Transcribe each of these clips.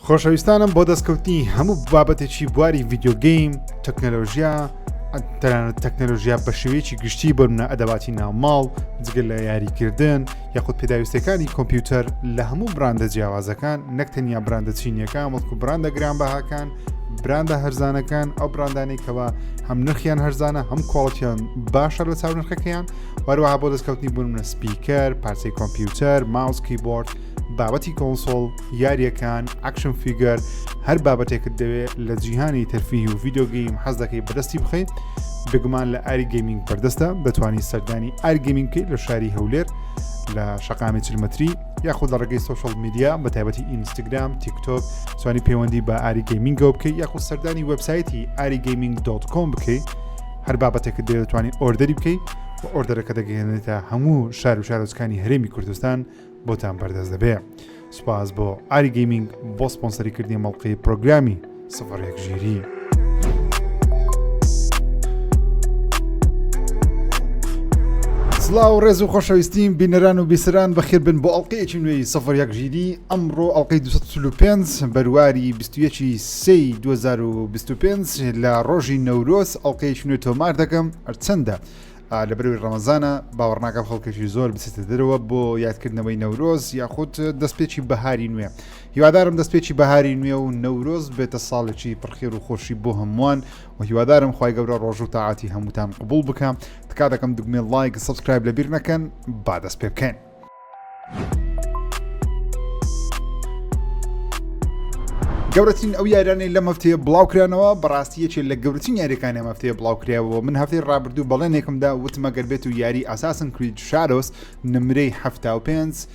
خۆشەویستانم بۆ دەستکەوتنی هەموو بابەتێکی بواری video game تەکنەلۆژیا تەنانەت تەکنەلۆژیا بە شێوەیەکی گشتی بەرنە ئەدەواتی ناوماڵ جگە لە یاریکردن یاخود پێداویستەکانی کۆمپیوتەر لە هەموو براندە جیاوازەکان نەک تەنیا براندە چینیەکان وەکو براندە گرانبەهاکان براندە هەرزانەکان ئەو براندانەی کەوا هەم نرخیان هەرزانە هەم quality یان باشە لە چاو نرخەکەیان هەروەها بۆ دەستکەوتنی بوون speaker پارچەی کۆمپیوتەر mouse keyboard بابەتی console یاریەکان action figure هەر بابەتێکت دەوێت لە جیهانی تەرفیه و video game حەز دەکەی بەدەستی بخەیت بێگومان لە ئاری گەیمینگ بەردەستە دەتوانی سەردانی ئاری گەیمینگ بکەیت لە شاری هەولێر لە شەقامی چلمەتری یاخود لە ڕێگەی social media بە تایبەتی ئینستاگرام تیکتۆک توانی پەیوەندی بە ئاری گەیمینگەوە بکەیت یاخود سەردانی وبسایتی ئاری گەیمینگ dot com بکەیت هەر بابەتێکت دەوێت دەتوانی order ی بکەیت و order ەکە دەگەێنێتە هەموو شار و شارۆچکانی هەرێمی کوردستان بۆتان بەردەست دەبێ سوپاس بۆ ئاری گەیمینگ بۆ سپۆنسەری کردنی مەڵقی پرۆگرامی سفر یەک ژیری. سلااو ڕێز و خۆشەویستیم بینەران و بیسران بەخێر بن بۆ ئەڵلقەیەکی نوێی سفر یەک ژیری ئەمڕۆ ئەڵلقەی 245 بەرواری 21 سێی 2025 لە ڕۆژی نەورۆز ئەڵلقەیەکی نوێ تۆمار دەکەم هەرچەندە لە بەروی ڕەمەزانە باوەڕناکەم خەڵکێکی زۆر بچێتە دەرەوە بۆ یادکردنەوەی نەورۆز یاخود دەستپێکی بەهاری نوێ هیوادارم دەستپێکی بەهاری نوێ و نەورۆز بێتە ساڵێکی پڕخێر و خۆشی بۆ هەمووان و هیوادارم خوای گەورە ڕۆژ و تاعاتی هەمووتان قبول بکە تکا دەکەم دوگمێ like subscribe لەبیر نەکەن با دەست پێ بکەین. گەورەترین ئەو یاریانەی لەم هەفتەیە بڵاوکرانەوە بەڕاستی یەکێ لە گەورەترین یاریەکانی ئەم هەفتەیە بڵاوکرایەوە من هەفتەی ڕابردوو بەڵێنێکمدا وتم ئەگەر بێت و یاری ئاساسن کرید شارۆس نمرەی 75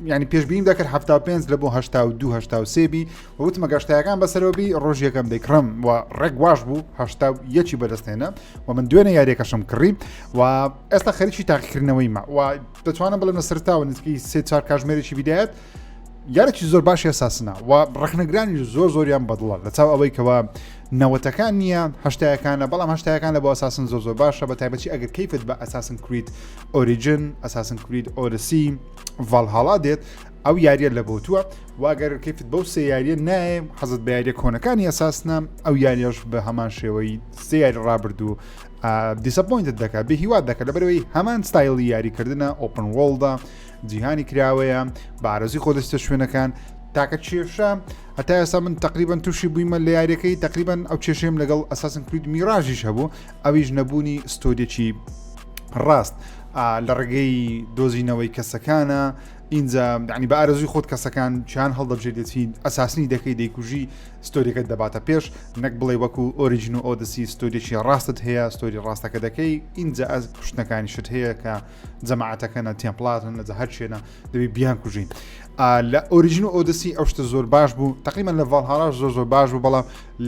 ینی پێشبینیم دەکرد 75 لە بۆ 82 83 بی وتمە گەشتایەکان بەسەرەوە بی ڕۆژ یەکەم دەیکڕم و ڕێک واش بوو 81 بەدەستێنە و من دوێنێ یاریەکەشم کڕی و ئێستا خەریکی تاقیکردنەوەی ما و دەتوانم بڵێم لە سەرتاوە نزیکەی سێ چوار کاژمێرێکی بدایەت یارێکی زۆر باشی ئەساسنە و ڕخنەگرانی زۆر زۆریان بەدڵە لە چاو ئەوەی کەەوە نەوەتەکان نییە هەشتایەکانە بەڵام هەشتایەکان لە بۆ ئەساسن زۆر زۆر باشە بە تایبەتی ئەگەر کەیفت بە ئەساسن کرید ئۆریجن ئەساسن کرید ئۆرسی ڤالهاڵا دێت ئەو یاریە لە بۆتووە واگەر کەیفت بەو سێ یاریە نایە حەزت بە یاریە کۆنەکانی ئەساسنە ئەو یاریەش بە هەمان شێوەی سێ یاری ڕابردوو disappointed دەکات بێ هیوات دەکات لەبەرەوەی هەمان ستایلی یاریکردنە open world ە جیهانی کراوەیە بارزی خۆ دەستە شوێنەکان تاکە کێشە هەتا ئێستا من تقریبان تووشی بوویمە لە یاریەکەی تقریبان ئەو کێشەیەم لەگەڵ ئەساسن کرید میراژیش هەبوو ئەویش نەبوونی story ێکی ڕاست لە ڕێگەی دۆزینەوەی کەسەکانە اینجا ینی بە ئارەزوی خۆت کەسەکان چیان هەڵدەبژێرێتی ئەساسنی دەکەی دەیکوژی story ەکەت دەباتە پێش نەک بڵێ وەکو ئۆریجن و ئۆدسی story ێکی ڕاستت هەیە story ڕاستەکە دەکەی ئینجا ئەز کوشتنەکانیشت هەیە کە جەماعەتەکەنە تێمپلاتن لە هەر شوێنە دەبی بیان کوژین لە ئۆریجن و ئۆدسی ئەو شتە زۆر باش بوو تقریبا لە ڤالهالاش زۆر زۆر باش بوو بەڵام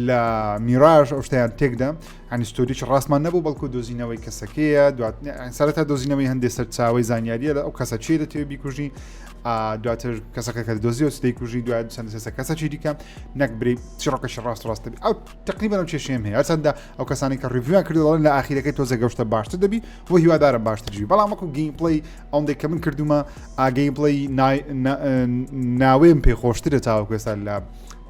لە میراژ ئەو شتیان تێکدا هەنی story ێکی ڕاستمان نەبوو بەڵکو دۆزینەوەی کەسەکەیە دوات سەرەتا دۆزینەوەی هەندێک سەرچاوی زانیاریە لە ئەو کەسە چێ دەتەوێت بیکوژی دواتر کەسەکە کە دۆزی و دەیکوژی دوای چەند سێسە کەسەکی دیکە نەک بری چیڕۆکەشی ڕاست ڕاست دەبی ئەو تقریبا ئەو کێشەیەم هەیە هەرچەندە ئەو کەسانی کە review یان کردو دەڵێن لە ئاخیرەکەی تۆزە گەشتە باشتر دەبی و هیوادارم باشتر بی بەڵام وەکو gameplay ئەوەندەی کە من کردومە gameplay ناوێم پێ خۆشترە تاوەکو ئێستا لە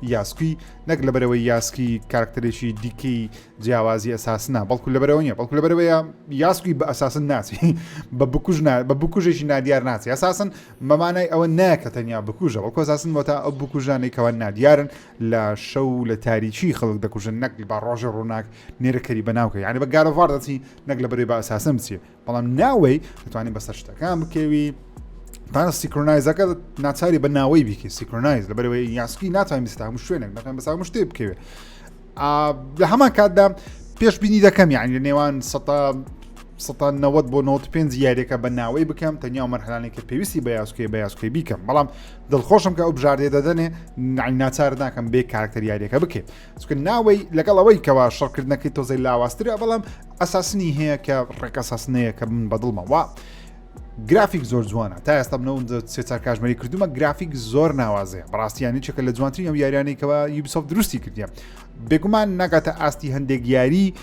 یاسکی نەک لەبەرەوەی یاسکی کارکتەرێکی دیکەی جیاوازی ئەساسنا بەڵکو لەبەرەوە نیە بەڵکو لەبەرەوەیە یاسکی بە ئەساسن ناچی بە بکوژ بە بکوژێکی نادیار ناچی ئەساسن مەمانای ئەوە نایە کە تەنیا بکوژە بەڵکو ئەساسن بۆتە ئەو بکوژانەی کەوا نادیارن لە شەو لە تاریکی خەڵک دەکوژن نەک بە ڕۆژە ڕووناک نێرەکەری بەناوکە یعنی بە گارۆڤار دەچی نەک لە بەرەی بە ئەساسن بچێ بەڵام ناوەی دەتوانانی بەسەر شتەکان بکەوی تاە synchronize ەکە ناچاری بە ناوەی بیکە synchronize لە بەرەوەی یاسکی ناتوانین بستا هەموو شوێنێک ناتوانین بەسا هەموو شتێک بکەوێت لە هەمان کاتدا پێشبینی دەکەم یعنی لە نێوان 90 بۆ 95 یاریەکە بە ناوەی بکەم تەنیا مەرحلانێک کە پێویستی بە یاسکێ بە یاسکێ بیکەم بەڵام دڵخۆشم کە ئەو بژاردێ دەدەنێ ناچار ناکەم بێ کارکتەر یاریەکە بکەێت چونکە ناوەی لەگەڵ ئەوەی کەوا شەڕکردنەکەی تۆزەی لاوازترە بەڵام ئەساسنی هەیە کە ڕێک ئەساسنەیە کە من بەدڵمە وا. گرافیک زۆر جوانە تا ئێستا منەوە سێ چار کاژمێری کردومە گرافیک زۆر ناوازەیە بەڕاستیانی چێکە لە جوانترین ئەو یاریانەی کەەوە یوبیسۆفت دروستی کردیە بێگومان ناگاتە ئاستی هەندێک یاری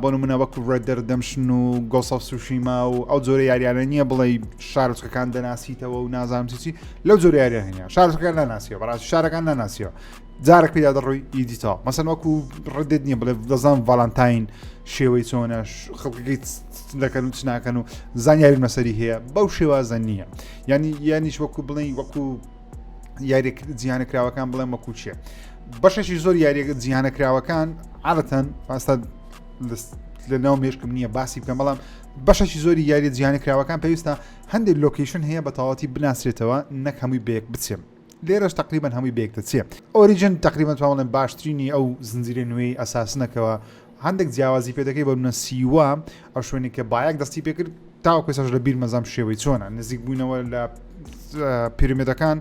بۆ نمونە وەکو Red Dead Redemption و Ghost of Tsushima و ئەو جۆرە یاریانە نییە بڵێ شارۆچکەکان دەناسیتەوە و نازانم چی لەو جۆرە یاریان هەیە شارۆچکەکان ناناسیەوە بەڕاستی شارەکان ناناسیەوە جارێک پێدا دەڕۆی ئیدیتا مەسەن وەکو Red Dead نییە بڵێ دەزان ڤالانتاین شێوەی چۆنە خەڵکەکەی دەکەن و چناکەن و زانیاری مەسەری هەیە بەو شێوازە نییە ینی یانیش وەکو بڵێ وەکو یاریێک جیهانە کراوەکان بڵێم وەکو چیە بەشێکی زۆر یاریەکە جیهانە کراوەکان عادەتەن پاستا لە ناو مێشکم نییە باسی بکەم بەڵام بەشێکی زۆری یاری جیهانە کراوەکان پێویستە هەندێک location هەیە بە تەواوەتی بناسرێتەوە نەک هەمووی بەیەک بچێم لێرەش تقریبان هەمووی بەیەک دەچێ Origin تقریبان توانڵێن باشترینی ئەو زنجیرە نوێی Assassin ەکەوە هەندێک جیاوازی پێ دەکەی بە منە سیوە ئەو شوێنی کە بایەک دەستی پێکرد تاوەکو ئێستاش لە بیر مەزام شێوەی چۆنە نزیک بووینەوە لە پیرمێدەکان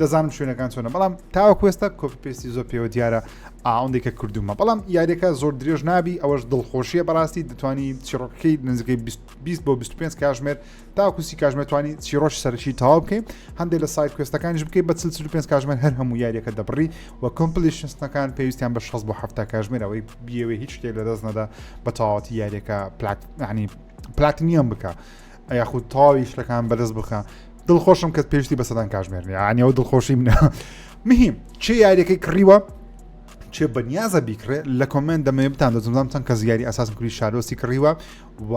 دەزانم شوێنەکان چۆنە بەڵام تاوەکو ئێستا copy paste ی زۆر پێوە دیارە ئاوندێک کە کردومە بەڵام یاریەکە زۆر درێژ نابی ئەوەش دڵخۆشیە بەڕاستی دەتوانی چیڕۆکەکەی نزیکەی 20 بۆ 25 کاژمێر تاوەکو سی کاژمێر توانی چیڕۆکی سەرەکی تەواو بکەی هەندێک لە side quest ەکانیش بکەی بە 45 کاژمێر هەر هەموو یاریەکە دەبڕی و completionist ەکان پێویستیان بە 60 بۆ 70 کاژمێر ئەوەی بیەوێ هیچ شتێک لەدەست نەدا بە تەواوەتی یاریەکە plat ینی platinum بکە یاخود تەواوی شتەکان بەدەست بخە دڵخۆشم کە پێویستی بە سەدان کاژمێر نیە ینی ئەو دڵخۆشی منە مهم چێ یاریەکەی کڕیوە چێ بەنیازە بیکڕێ لە comment دەمەوێ بتان دەزمزام چەند کەس یاری Assassin's Creed Shadows ی کڕیوە و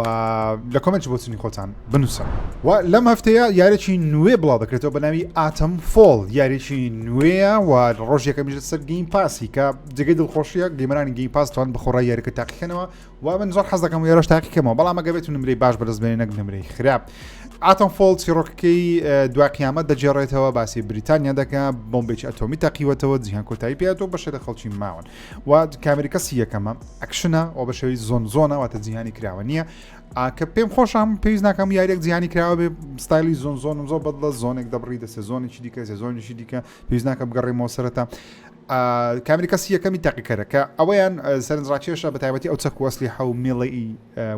لە comment بۆچونی خۆتان بنووسن و لەم هەفتەیە یارێکی نوێ بڵاو دەکرێتەوە بە ناوی Atomfall یاریی نوێیە و ڕۆژ یەکەمیش لەسەر Game Pass ی کە جێگەی دڵخۆشیە gamer انی Game Pass توان بەخۆڕای یاریەکە تاقیکەنەوە و من زۆر حەز دەکەم یارەش تاقیکەمەوە بەڵام ئەگەر بێت و نمرەی باش بەدەست بێنێ نەک نمرەی خراپ Atomfall چیڕۆکەکەی دوا قیامەت دەگێڕێتەوە باسی بریتانیا دەکا بۆمبێکی ئەتۆمی تەقیوەتەوە جیهان کۆتایی پێاتەوە بەشێ لە خەڵکی ماون و کامێری کەسی یەکەمە action ە و بە شێوەی zone zone ە واتە جیهانی کراوە نییە کە پێم خۆشم پێویست ناکەم یاریێک جیهانی کراوە بێ ستایلی zone zone م زۆر بەدڵە zone ێک دەبڕی دەسێ zone ێکی دیکە سێ zone ێکی دیکە پێویست ناکە بگەڕێمەوە سەرەتا کامری کەسی یەکەمی تاقیکەرە کە ئەوەیان سەرنجڕاکێشە بە تایبەتی ئەو چەک وەسلی حەو melee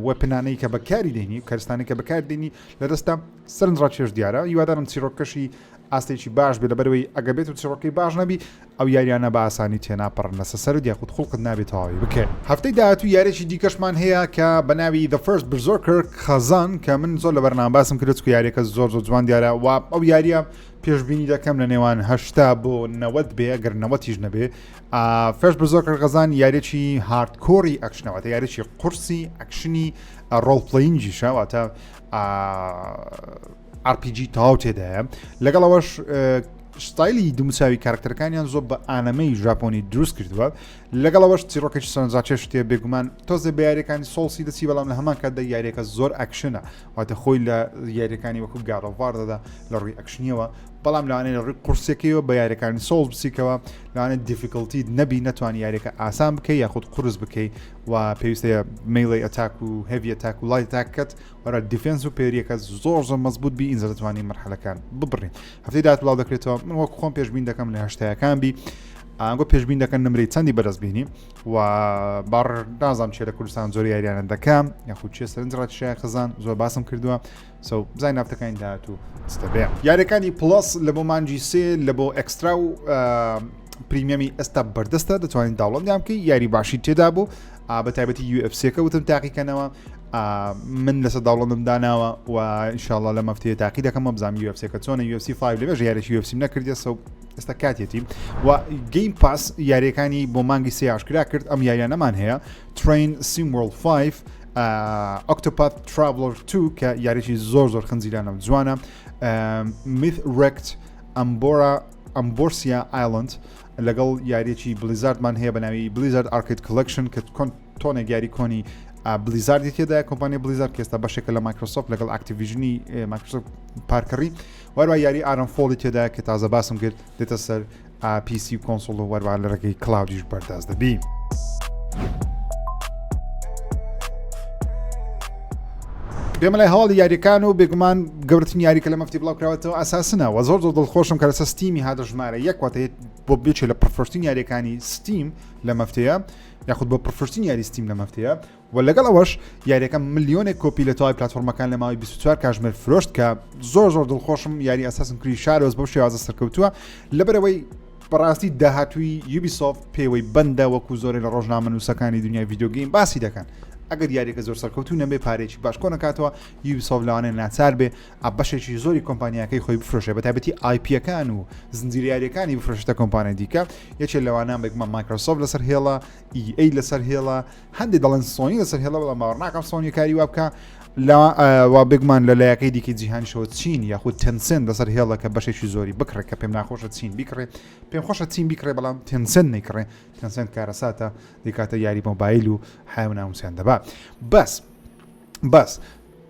weapon انەی کە بەکاری دێنی کەرستانی کە بەکاردێنی لە دەستە سەرنجڕاکێش دیارە هیوادارم چیرۆکەشی ئاستێکی باش بێ لەبەرەوەی ئەگە بێت و چیڕۆکەی باش نەبی ئەو یاریانە بە ئاسانی تێناپەڕن لەسەر سەرت یاخود خوڵقت نابێت تەواوی بکەی. هەفتەی داهاتوو یاریی دیکەشمان هەیە کە بە ناوی The First Berserker Khazan کە من زۆر لە بەرنامە باسم کرد چونکە یاریەکە زۆر زۆر جوان دیارە و ئەو یاریە پێشبینی دەکەم لە نێوان هەشتا بۆ نەوەت بێ ئەگەر نەوەتیش نەبێ First Berserker Khazan یاریی hardcore ی action ەوەتە یاریی قورسی action ی role playing یشە واتە RPG تەواو تێدایە لەگەڵ ئەوەش ستایلی دموچاوی کارکتەرەکانیان زۆر بە ئانەمەی ژاپۆنی دروست کردووە لەگەڵ ئەوەش چیرۆکێکی سەرنجڕاکێش تێ بێگومان تۆزێ بە یاریەکانی Souls ی دەچی بەڵام لە هەمان کاتدا یاریەکە زۆر action ە واتە خۆی لە یاریەکانی وەکو God of War دەدا لە ڕووی action یەوە بەڵام لەوانەیە لە ڕووی قورسەکەیەوە بە یاریەکانی Souls بچیکەوە لەوانەیە difficulty نەبی نەتوانی یاریەکە ئاسان بکەی یاخود قورس بکەی و پێویستە melee attack و heavy attack و light attack کەت وەرە defense و parry ەکە زۆر زۆر مەزبوط بی ئینجا دەتوانانی مەرحەلەکان ببڕین هەفتەی داهات بڵاو دەکرێتەوە من وەک خۆم پێشبین دەکەم لە هەشتایەکان بی ئەنگۆ پێشبین دەکەن نمرەی چەندی بەدەست بینی و باڕ نازانم چێ لە کوردستان زۆر یاریانە دەکەم یاخود چێ سەرنج ڕاکشای خزان زۆر باسم کردووە so بزانین هەفتەکانی داهاتوو چ دەبێ یاریەکانی Plus لە بۆ مانگی سێ لە بۆ Extra و Premium ی ئێستا بەردەستە دەتوانین download یان بکەی یاری باشی تێدا بوو بە تایبەتی UFC ەکە وتم تاقیکەنەوە من لەسەر download م داناوە و ئینشاءاللە لە مەفتەیە تاقی دەکەمەوە بزانم UFC ەکە چۆنە UFC 5 لەوێش یاریی UFC نەکردیە so ئێستا کاتێتی و Game Pass یاریەکانی بۆ مانگی سێ ئاشکرا کرد ئەم یاریانەمان هەیە Train Sim World 5 Octopath Traveler 2 کە یاریی زۆر زۆر خنجیلانە و جوانە Mythwrecked ئەمبۆرا Ambrosia Island لەگەڵ یاریەکی Blizzard مان هەیە بە ناوی Blizzard Arcade Collection کە کۆن تۆنێک یاری کۆنی Blizzard ی تێدایە کۆمپانیای Blizzard کە ئێستا بەشێکە لە Microsoft لەگەڵ Activision ی Microsoft پارکڕی وەروە یاری Atomfall ی تێدایە کە تازە باسم کرد دێتە سەر PC و console و وەروە لە ڕێگەی cloud یش بەردەست دەبی. بێمە لای هەواڵی یاریەکان و بێگومان گەورەترین یاری کە لە مەفتی بڵاو کراوەتەوە Assassin ە و زۆر زۆر دڵخۆشم کە لەسەر Steam ی هاتە ژمارە یەک واتە بۆ بێچێ لە پڕفرۆشترین یاریەکانی Steam لە مەفتەیە یاخود بۆ پڕفرۆشترین یاری Steam لە مەفتەیە و لەگەڵ ئەوەش یاریەکە ملیۆنێک کۆپی لە تەواوی پلاتفۆرمەکان لە ماوەی 24 کاژمێر فرۆشت کە زۆر زۆر دڵخۆشم یاری Assassin's Creed Shadows بەو شێوازە سەرکەوتووە لەبەرەوەی بەڕاستی داهاتووی Ubisoft پێوەی بەندە وەکو زۆرێک لە ڕۆژنامەنووسەکانی دنیای video game باسی دەکەن ئەگەر یاریەکە زۆر سەرکەوتوو نەبێ پارێکی باش کۆ نەکاتەوە Ubisoft لەوانەیە ناچار بێ بەشێکی زۆری کۆمپانیاکەی خۆی بفرۆشێ بە تایبەتی IP یەکان و زنجیرە یاریەکانی بفرۆشێتە کۆمپانیای دیکە یەکێ لەوانە بێگومان Microsoft لەسەر هێڵە EA لەسەر هێڵە هەندێک دەڵێن سۆنی لەسەر هێڵە بەڵام باوەڕ ناکەم سۆنی کاری وا بکە لە وا بێگومان لە لایەکەی دیکەی جیهانیشەوە چین یاخود Tencent لەسەر هێڵە کە بەشێکی زۆری بکڕێ کە پێم ناخۆشە چین بیکڕێ پێم خۆشە چین بیکڕێ بەڵام Tencent نەیکڕێ Tencent کارەساتە دەیکاتە یاری مۆبایل و حیا و ناموسیان دەبا بەس بەس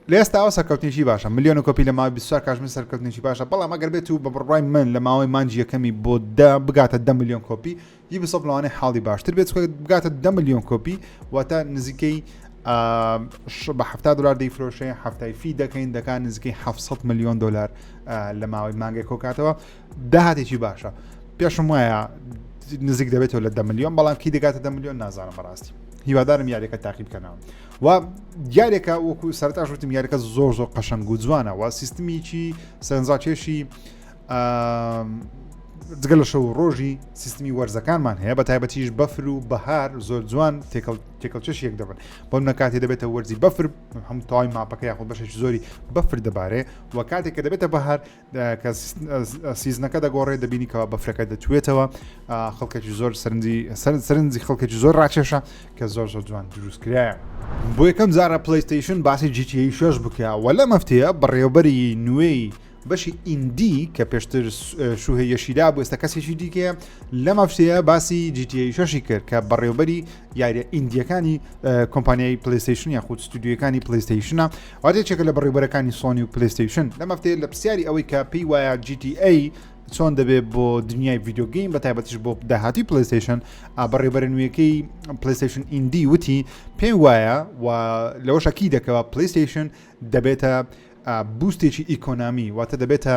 لە ئێستاوە سەرکەوتنێکی باشە ملیۆن کۆپی لە ماوەی 24 کاژمێر سەرکەوتنێکی باشە بەڵام ئەگەر بێت و بە بڕوای من لە ماوەی مانگی یەکەمی بۆ دە بگاتە 10 ملیۆن کۆپی Ubisoft لەوانەیە حاڵی باشتر بێت چونکە بگاتە 10 ملیۆن کۆپی واتە نزیکەی بە 70 دلار دەیفرۆشێ هەفتای فی دەکەین دەکات نزیکەی 700 ملیۆن دلار لە ماوەی مانگێک کۆکاتەوە داهاتێکی باشە پێشم وایە نزیک دەبێتەوە لە 10 ملیۆن بەڵام کی دەگاتە 10 ملیۆن نازانم بەڕاستی هیوادارم یاریەکە تاقی بکەنەوە و یاریەکە وەکو سەرتاش وتم یاریەکە زۆر زۆر قەشەنگ و جوانە و سیستمیکی سەرنجڕاکێشی جگە لە شەو و ڕۆژی سیستمی وەرزەکانمان هەیە بە تایبەتیش بەفر و بەهار زۆر جوان تێکەڵ تێکەڵچەش یەک دەبن بۆ نە کاتێ دەبێتە وەرزی بەفر هەموو تەواوی ماپەکە یاخود بەشێکی زۆری بەفر دەبارێ و کاتێک کە دەبێتە بەهار کە season ەکە دەگۆڕێ دەبینی کەوا بەفرەکە دەتوێتەوە خەڵکێکی زۆر سەرنجی سەرنجی خەڵکێکی زۆر ڕاکێشە کە زۆر زۆر جوان دروست کرایە. بۆ یەکەم جارە PlayStation باسی GTA 6 بکە و لەم هەفتەیە بەڕێوەبەری نوێی بەشی indie کە پێشتر شوهێ یۆشیدا بوو ئێستا کەسێکی دیکەیە لەم هەفتەیە باسی GTA 6 کرد کە بەڕێوبەری یاریە indie یەکانی کۆمپانیای PlayStation یاخود ستودیۆکانی PlayStation ە واتە یەکێکە لە بەڕێوبەرەکانی سۆنی و PlayStation لەم هەفتەیە لە پرسیاری ئەوەی کە پێی وایە GTA چۆن دەبێت بۆ دنیای video game بە تایبەتیش بۆ داهاتوی PlayStation بەڕێوبەرە نوێیەکەی PlayStation Indie وتی پێی وایە و لەوەش ئەکی دەکەوە PlayStation دەبێتە boost ێکی ئیکۆنامی واتە دەبێتە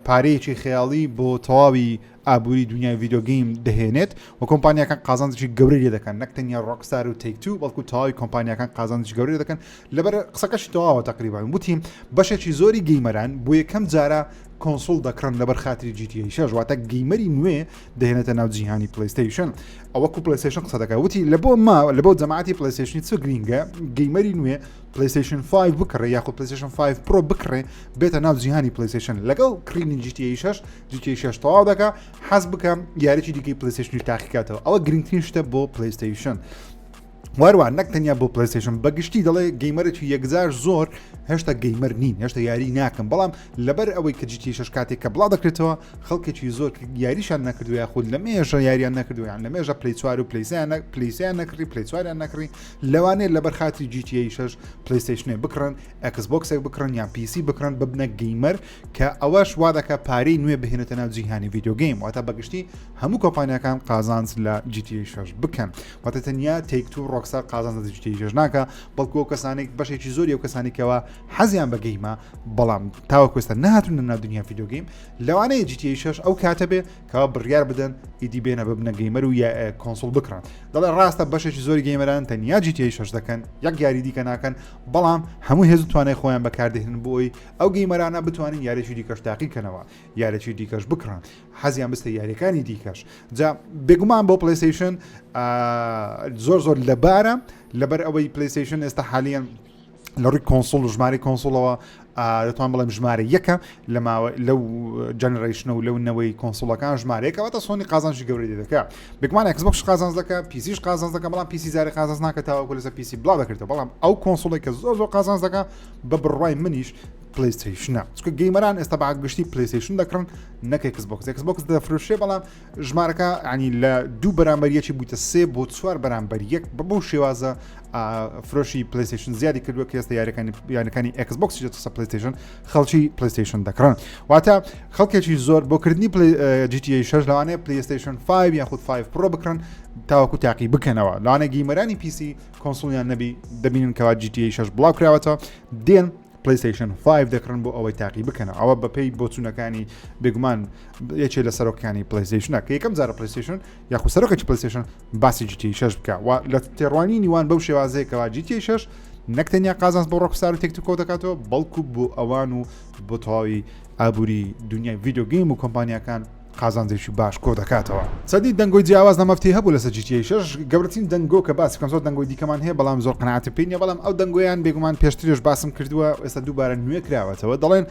پارەیەکی خەیاڵی بۆ تەواوی ئابووری دنیای video game دەهێنێت و کۆمپانیاکان قازانجی گەورەی لێ دەکەن نەک تەنیا Rockstar و Take-Two بەڵکو تەواوی کۆمپانیاکان قازانجی گەورەی دەکەن لەبەر قسەکەشی تەواوە تقریبان وتی بەشێکی زۆری gamer ان بۆ یەکەم جارە console دەکڕن لەبەر خاتری GTA 6 واتە gamer ی نوێ دەهێنێتە ناو جیهانی PlayStation ئەوەکو PlayStation قسە دەکات وتی لە بۆ ما لە بۆ جەماعەتی PlayStation ی چ گرینگە gamer ی نوێ PlayStation 5 بکڕێ یاخود PlayStation 5 Pro بکڕێ بێتە ناو جیهانی PlayStation لەگەڵ کڕینی GTA 6 GTA 6 تەواو دەکا حەز بکەم یاریی دیکەی PlayStation ی تاقیکاتەوە ئەوە گرنگترین شتە بۆ PlayStation واروان نەک تەنیا بۆ PlayStation بەگشتی دەڵێ gamer ێکی یەکجار زۆر هێشتا gamer نین هێشتا یاری ناکەم بەڵام لەبەر ئەوەی کە GTA 6 کاتێک کە بڵاو دەکرێتەوە خەڵکێکی زۆر یاریشان نەکردو یاخود لە مێژە یاریان نەکردو یان لە مێژە Play چوار و Play سیان Play سیان نەکڕی Play چواریان نەکڕی لەوانەیە لەبەر خاتری GTA 6 PlayStation ێ بکڕن Xbox ێک بکڕن یان PC بکڕن ببنە gamer کە ئەوەش وا دەکات پارەی نوێ بهێنێتە ناو جیهانی video game واتە بەگشتی هەموو کۆمپانیاکان قازانج لە GTA 6 بکەن واتە تەنیا Take-Two Rockstar قازانج لە GTA 6 ناکە بەڵکو ئەو کەسانێک بەشێکی زۆری ئەو کەسانێکەوە حەزیان بە game ە بەڵام تاوەکو ئێستا نەهاتوونە ناو دنیا video game لەوانەیە GTA 6 ئەو کاتە بێ کەوا بڕیار بدەن ئیدی بێنە ببنە gamer و console بکڕن دەڵێ ڕاستە بەشێکی زۆری gamer ان تەنیا GTA 6 دەکەن یەک یاری دیکە ناکەن بەڵام هەموو هێز و توانای خۆیان بەکاردێنن بۆ ئەوی ئەو gamer انە بتوانن یاریی دیکەش تاقیکەنەوە یاریی دیکەش بکڕن حەزیان بستە یاریەکانی دیکەش جا بێگومان بۆ PlayStation زۆر زۆر لەبارە لەبەر ئەوەی PlayStation ئێستا حالیان لە ڕووی console و ژمارەی console ەوە دەتوان بڵێم ژمارە یەکە لە ماوە لەو generation ە و لەو نەوەی console ەکان ژمارەیەکەوەتە سۆنی قازانجی گەورەی دەکە بێگومان Xbox قازانج دەکە PC ش قازانج دەکە بەڵام PC زاری قازانج ناکە تاوەکو لەسەر PC بڵاو دەکرێتەوە بەڵام ئەو console ێک کە زۆر زۆر قازانج دەکە بە بڕوای منیش PlayStation ە چونکە gamer ان ئێستا بە گشتی PlayStation دەکڕن نەک Xbox Xbox دەفرۆشێ بەڵام ژمارەکە ینی لە دوو بەرامبەر یەکی بوویتە سێ بۆ چوار بەرامبەر یەک بە بەو شێوازە فرۆشی PlayStation زیادی کردووە کە ئێستا یاریەکانی یانەکانی Xbox دێتە PlayStation خەڵکی PlayStation دەکڕن واتە خەڵکێکی زۆر بۆ کردنی GTA 6 لەوانەیە PlayStation 5 یاخود 5 Pro بکڕن تاوەکو تاقی بکەنەوە لەوانەیە gamer انی PC console یان نەبی دەبینن کەوا GTA 6 بڵاو کراوەتەوە دێن PlayStation 5 دەکڕن بۆ ئەوەی تاقی بکەنەوە ئەوە بەپێی بۆچوونەکانی بێگومان یەکێ لە سەرۆکانی PlayStation ە کە یەکەم جارە PlayStation یاخود سەرۆکێکی PlayStation باسی GTA 6 بکە و لە تێڕوانینی وان بەو شێوازەیە کەوا GTA 6 نەک تەنیا قازانج بۆ Rockstar و Take-Two کۆ دەکاتەوە بەڵکو بۆ ئەوان و بۆ تەواوی ئابووری دنیای video game و کۆمپانیاکان قازانجێکی باش کۆ دەکاتەوە. چەندین دەنگۆی جیاواز لەم هەفتەیە هەبوو لەسەر GTA 6 گەورەترین دەنگۆ کە باسی بکەم زۆر دەنگۆی دیکەمان هەیە بەڵام زۆر قەناعەتم پێی نییە بەڵام ئەو دەنگۆیان بێگومان پێشتریش باسم کردووە ئێستا دووبارە نوێ کراوەتەوە دەڵێن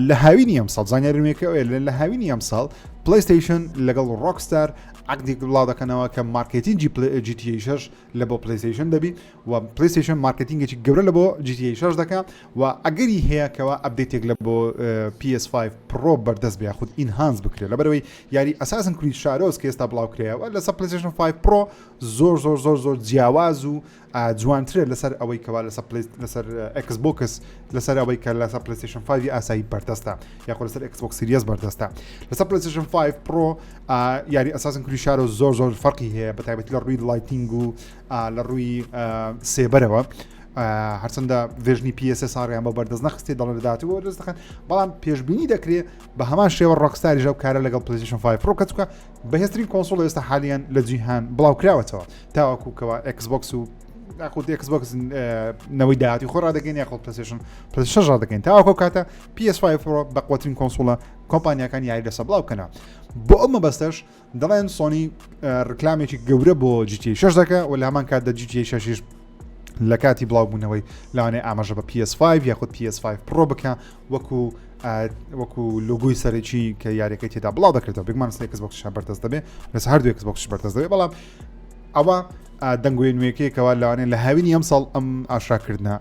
لە هاوینی ئەمساڵ زانیاری نوێکە ئەوەیە لە هاوینی ئەمساڵ PlayStation لەگەڵ Rockstar عەقدێک بڵاو دەکەنەوە کە marketing ی GTA 6 لە بۆ PlayStation دەبی و PlayStation marketing ێکی گەورە لە بۆ GTA 6 دەکا و ئەگەری هەیە کەوا update ێک لە بۆ PS5 Pro بەردەست بێ یاخود enhance بکرێت لەبەرەوەی یاری Assassin's Creed Shadows کە ئێستا بڵاو کرایەوە لەسەر PlayStation 5 Pro زۆر زۆر زۆر زۆر جیاواز و جوانترە لەسەر ئەوەی کەوا لەسەر پلی لەسەر Xbox لەسەر ئەوەی کە لەسەر PlayStation 5 ئاسایی بەردەستە یاخۆ لەسەر Xbox Series بەردەستە لەسەر PlayStation 5 Pro یاری Assassin's Creed Shadows زۆر زۆر فەرقی هەیە بە تایبەتی لە ڕووی lighting و لە ڕووی سێبەرەوە هەرچەندە version ی PSSR یان بە بەردەست نەخستی دەڵێن لە داهاتوو بەردەست دەخەن بەڵام پێشبینی دەکرێت بە هەمان شێوە Rockstar یش ئەو کارە لەگەڵ PlayStation 5 Pro کە چکە بەهێزترین console ئێستا حالیان لە جیهان بڵاو کراوەتەوە تاوەکو کەوا Xbox و یاخود Xbox نەوەی داهاتی خۆ ڕادەگەین یاخود PlayStation PlayStation ڕادەگەین تاوەکو کاتە PS5 Pro بەقوەترین console ە کۆمپانیاکان یاری لەسەر بڵاو بکەنەوە بۆ ئەو مەبەستەش دەڵێن سۆنی ڕکلامێکی گەورە بۆ GTA 6 دەکە و لە هەمان کاتدا GTA 6 لە کاتی بڵاوبوونەوەی لەوانەیە ئاماژە بە PS5 یاخود PS5 Pro بکە وەکو وەکو لۆگۆی سەرەکی کە یاریەکەی تێدا بڵاو دەکرێتەوە بێگومان لەسەر Xbox بەردەست دەبێت لەسەر هەردوو Xbox بەردەست دەبێت بەڵام ئەوە دەنگۆی نوێیەکەیە کەوا لەوانەیە لە هاوینی ئەمساڵ ئەم ئاشکراکردنە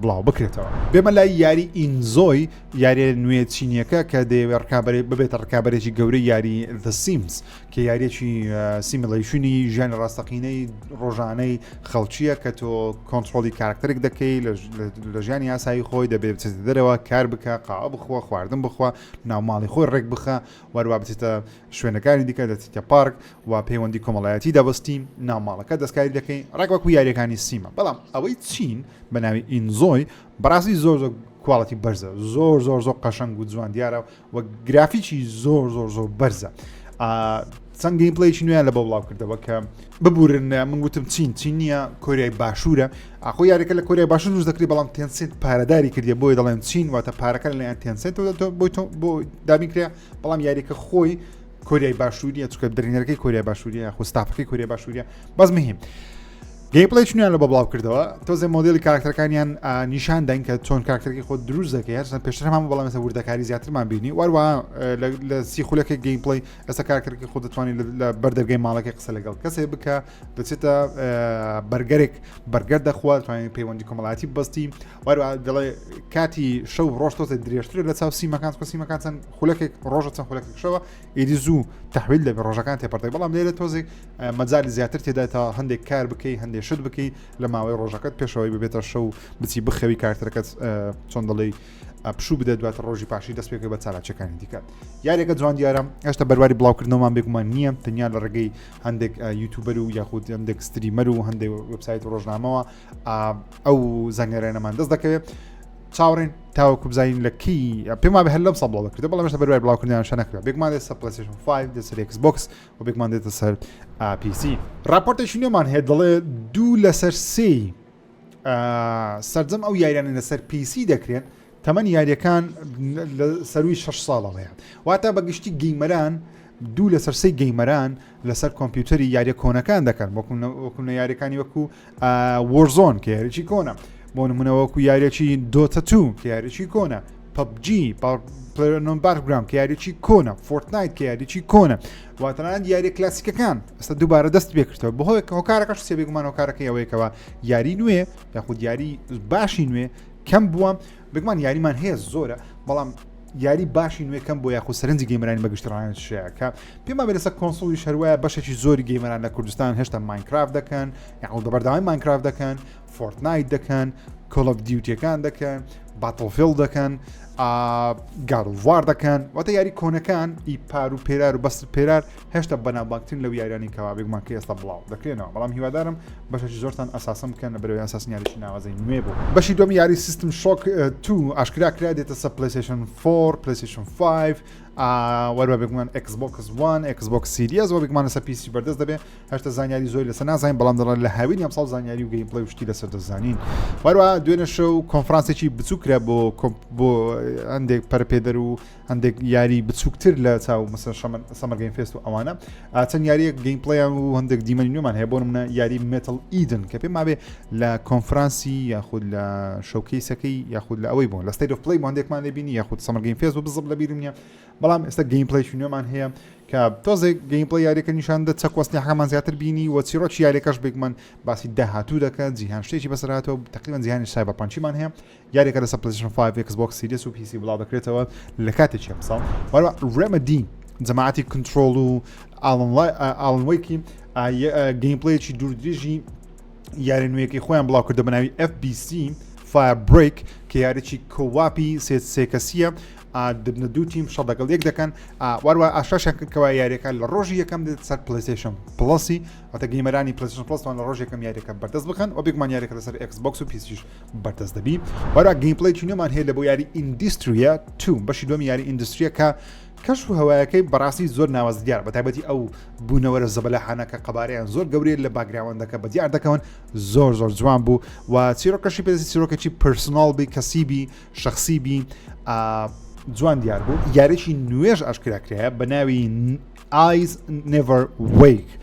بڵاو بکرێتەوە. بێمە لای یاری inZOI یاریە نوێ چینیەکە کە دەیەوێت ڕکابەری ببێتە ڕکابەرێکی گەورەی یاری The Sims کە یاریەکی simulation ی ژیانی ڕاستەقینەی ڕۆژانەی خەڵکیە کە تۆ کۆنترۆڵی کارکتەرێک دەکەی لە ژیانی ئاسایی خۆی دەبێت بچێتە دەرەوە کار بکە قاوە بخوا خواردن بخوا ناوماڵی خۆی ڕێک بخە وەروا بچێتە شوێنەکانی دیکە دەچیتە پارک و پەیوەندی کۆمەڵایەتی دەبەستی ناو ماڵەکە دەستکاری دەکەی ڕێک وەکو یاریەکانی Sim ە بەڵام ئەوەی چین بە ناوی inZOI بەڕاستی زۆر زۆر quality بەرزە زۆر زۆر زۆر قەشەنگ و جوان دیارە و گرافیکی زۆر زۆر زۆر بەرزە چەند gameplay ێکی نوێیان لە بۆ بڵاو کردەوە کە ببورن من گوتم چین چین نییە کۆریای باشوورە ئاخۆ یاریەکە لە کۆریای باشوور دروست دەکرێت بەڵام Tencent پارەداری کردی بۆی دەڵێن چین واتە پارەکە لەلایەن Tencent بۆ بۆ دابین کرا بەڵام یاریەکە خۆی کۆریای باشووریە چکە دەرهێنەرەکەی کۆریای باشووریە خۆ ستافەکەی کۆریای باشووریە بەس مهم gameplay چونیان لە بە بڵاو کردەوە تۆزێ مۆدلی کارکتەرەکانیان نیشان داین کە چۆن کارکتەرەکەی خۆ دروست دەکەی هەرچەند پێشتر هەمان بەڵام ئێستا وردەکاری زیاترمان بینی وەروە لە سی خولەکە gameplay ئێستا کارکتەرەکەی خۆ دەتوانانی لە بەردەرگەی ماڵەکەی قسە لەگەڵ کەسێ بکە دەچێتە بەرگەرێک بەرگەر دەخوات توانین پەیوەندی کۆمەڵاتی بەستی وەروە دەڵێ کاتی شەو ڕۆژ تۆزێ درێژترە لە چاو Sim ەکان چونکە Sim ەکان چەند خولەکێک ڕۆژە چەند خولەکێک شەوە ئیدی زوو تەحویل دەبێت ڕۆژەکان تێپەڕ بەڵام لێرە تۆزێک مەجای زیاتر تێدا تا هەندێک کار بکەی هەندێک شت بکەی لە ماوەی ڕۆژەکەت پێشەوەی ببێتە شەو بچی بخەوی کارتەکەت چۆن دەڵێی پشوو بدە دواتر ڕۆژی پاشی دەست پێکە بە چالاکیەکانی دیکە یاریەکە جوان دیارە هێشتا بەرواری بڵاوکردنەوەمان بێگومان نییە تەنیا لە ڕێگەی هەندێک YouTuber و یاخود هەندێک streamer و هەندێک وبسایت و ڕۆژنامەوە ئەو زانیارانەمان دەست دەکەوێت چاوەڕێن تاوەکو بزانین لە کی پێم وابێ هەر لەم ساڵ بڵاو دەکرێت بەڵام هێشتا بەرواری بڵاوکردنیان شە نەکرا بێگومان دێتە سەر PlayStation 5 دێتە سەر Xbox و بێگومان دێتە سەر PC راپۆرتێکی نوێمان هەیە دەڵێ دوو لەسەر سێی سەرجەم ئەو یاریانە لەسەر PC دەکرێن تەمەنی یاریەکان لە سەروی 6 ساڵەوەیە واتە بە گشتی gamer ان دوو لەسەر سێی gamer ان لەسەر کۆمپیوتەری یاریە کۆنەکان دەکەن وەکو یاریەکانی وەکو Warzone کە یاریی کۆنە بۆ نمونە وەکو یاریەکی Dota 2 کە یاریی کۆنە PUBG PlayerUnknown's Battlegrounds کە یاریی کۆنە Fortnite کە یاریی کۆنە واتەنان یاریە کلاسیکەکان ئێستا دووبارە دەست پێکردەوە بەهۆی هۆکارەکەش سێ بێگومان هۆکارەکەی ئەوەیەکەوە یاری نوێ یاخود یاری باشی نوێ کەم بووە. بێگومان یاریمان هەیە زۆرە بەڵام یاری باشی نوێکەم بۆ یاخود سەرنجی gamer انی بەگشتی ڕایان شەیە کە پێما بێ لەسەر console یش هەروایە بەشێکی زۆری gamer ان لە کوردستان هێشتا Minecraft دەکەن یاخود بە بەردەوامی Minecraft دەکەن Fortnite دەکەن Call of Duty ەکان دەکەن Battlefield دەکەن God of War دەکەن واتە یاری کۆنەکان ئی پار و پێرار و بەست پێرار هێشتا بەناوبانگترین لەو یاریانی کەوا بێگومان کە ئێستا بڵاو دەکرێنەوە بەڵام هیوادارم بەشێکی زۆرتان Assassin بکەن لە بەرەوەی Assassin یاریی ناوازەی نوێ بوو. بەشی دووەمی یاری System Shock 2 ئاشکرا کرا دێتە سەر PlayStation 4 PlayStation 5 وەروە بێگومان Xbox One Xbox Series وە بێگومان لەسەر PC بەردەست دەبێت هەشتا زانیاری زۆری لەسەر نازانین بەڵام دەڵێن لە هاوینی ئەمساڵ زانیاری و gameplay و شتی لەسەر دەزانین وەروە دوێنێ شەو کۆنفرانسێکی بچوو کرا بۆ بۆ هەندێک پەرپێدەر و هەندێک یاری بچووکتر لە چاو مەسەر Summer Game Fest و ئەوانە چەند یاریەک gameplay یان و هەندێک دیمەنی نوێمان هەیە بۆ منە یاری Metal Eden کە پێم مابێ لە کۆنفرانسی یاخود لە showcase ەکەی یاخود لە ئەوەی بوون لە State of Play هەندێکمان لێبینی یاخود Summer Game Fest و بزب لە بیرم نیە بەڵام ئێستا gameplay نوێمان هەیە کە تۆزێک gameplay یاریەکە نیشان دە چەک وەستیحەکەمان زیاتر بینی و چیرۆکی یاریەکەش بێگومان باسی داهاتوو دەکات جیهان شتێکی بەسەرهاتەوە تقریبا جیهانی cyberpunk یمان هەیە یاریەکە لەسەر PlayStation 5 Xbox Series و PC بڵاو دەکرێتەوە لە کاتێکی ئەمساڵ وەروە Remedy جەماعەتی Control و Alan Wake ی gameplay ێکی دوور درێژی یاری نوێیەکەی خۆیان بڵاو کردە بەناوی FBC Firebreak کە یاریی co-op ی سێ سێ کەسیە دبنە دوو تیم شەڕ لەگەڵ یەک دەکەن واروە ئاشاشیان کرد کەوا یاریەکە لە ڕۆژی یەکەم دێت سەر PlayStation Plus ی واتە gamer انی PlayStation Plus لە ڕۆژ یەکەم یاریەکە بەردەست بخەن و بێگومان یاریەکە لەسەر Xbox و PC یش بەردەست دەبی وەرا gameplay نوێمان هەیە لە بۆ یاری Industria 2 بەشی دووەمی یاری Industria کە کەش و هەوایەکەی بەڕاستی زۆر ناوەز دیار بە تایبەتی ئەو بوونەوەرە زەبەلاحانە کە قەبارەیان زۆر گەورەیە لە background ەکە بە دیار دەکەون زۆر زۆر جوان بوو و چیرۆکەشی پێزی چیرۆکێکی personal بی کەسی بی شخصی بی جوان دیار بوو یاریی نوێژ ئاشکرا کرایە بە ناوی Eyes Never Wake